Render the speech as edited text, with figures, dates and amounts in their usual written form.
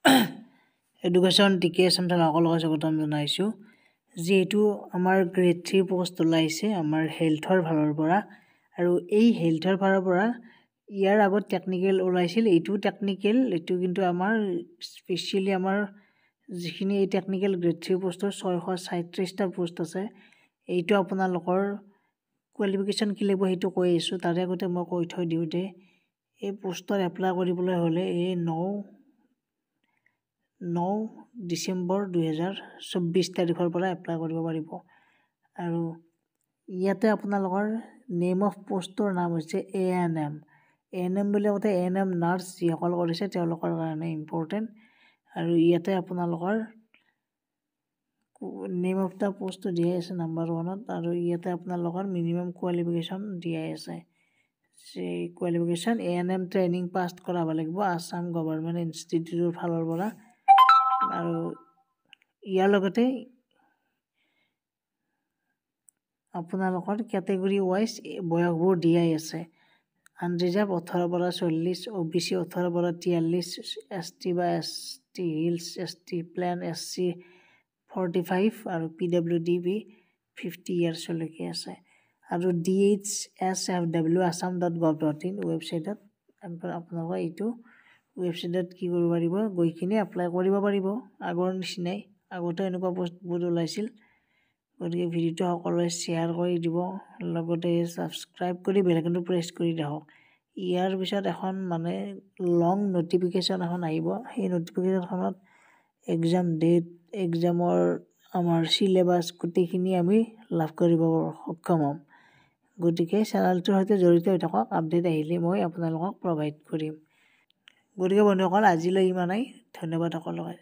Education টিকে S M সকলোকে স্বাগতম জনাইছোঁ। যিহেতু আমাৰ গ্ৰেড থ্ৰী পষ্ট ওলাইছে আমাৰ হেল্থৰ ফালৰ পৰা, আৰু এই হেল্থৰ ফালৰ পৰা ইয়াৰ আগত টেকনিকেল ওলাইছিল, এইটো টেকনিকেল, এইটো কিন্তু আমাৰ স্পেচিয়েলি আমাৰ যিখিনি এই টেকনিকেল গ্ৰেড থ্ৰী পষ্টৰ 637টা পোষ্ট আছে। এইটো আপোনালোকৰ কোৱালিফিকেশ্যন কি লাগিব সেইটো কৈ আছোঁ। তাৰে আগতে মই কৈ থৈ দিওঁ যে এই পোষ্টত এপ্লাই কৰিবলৈ হ'লে এই 9 ডিচেম্বৰ 2024 তাৰিখৰ পৰা এপ্লাই কৰিব পাৰিব। আৰু ইয়াতে আপোনালোকৰ নেম অফ পষ্টৰ নাম হৈছে A N M. A N M বুলি কওঁতে এ এন এম নাৰ্ছ যিসকল কৰিছে তেওঁলোকৰ কাৰণে ইম্পৰ্টেণ্ট। আৰু ইয়াতে আপোনালোকৰ নেম অফ the পষ্টটো দিয়াই আছে নাম্বাৰ ওৱানত, আৰু ইয়াতে আপোনালোকৰ মিনিমাম কোৱালিফিকেশ্যন দিয়াই আছে। Qualification A N M training pass কৰাব লাগিব আছাম গভৰ্ণমেণ্ট ইনষ্টিটিউটৰ ফালৰ পৰা। আৰু ইয়াৰ লগতে আপোনালোকৰ কেটেগৰী ৱাইজ বয়সবোৰ দিয়াই আছে। আনৰিজাৰ্ভ 18 পৰা 40, অ' বি চি 18 পৰা 43, এছ টি বা S T hills, S T plain, S C 45 আৰু পি ডাব্লিউ ডি বি 50 ইয়াৰ্ছলৈকে আছে। আৰু D H S F W Assam dot gov dot in ৱেবছাইটত আপোনালোকে এইটো ৱেবছাইটত কি কৰিব পাৰিব, গৈ কিনে এপ্লাই কৰিব পাৰিব আগৰ নিচিনাই। আগতে এনেকুৱা পষ্টবোৰ ওলাইছিল। গতিকে ভিডিঅ'টো সকলোৱে শ্বেয়াৰ কৰি দিব, লগতে ছাবস্ক্ৰাইব কৰি বেল আইকনটো প্ৰেছ কৰি ৰাখক। ইয়াৰ পিছত এখন মানে লং নটিফিকেশ্যন এখন আহিব। সেই নটিফিকেশ্যনখনত এক্সাম ডেট, এক্সামৰ আমাৰ চিলেবাছ গোটেইখিনি আমি লাভ কৰিব সক্ষম হ'ম। গতিকে চেনেলটোৰ সৈতে জড়িত হৈ থাকক, আপডেট আহিলে মই আপোনালোকক প্ৰভাইড কৰিম। গতিকে বন্ধুসকল, আজিলৈ ইমানেই, ধন্যবাদ সকলোকে।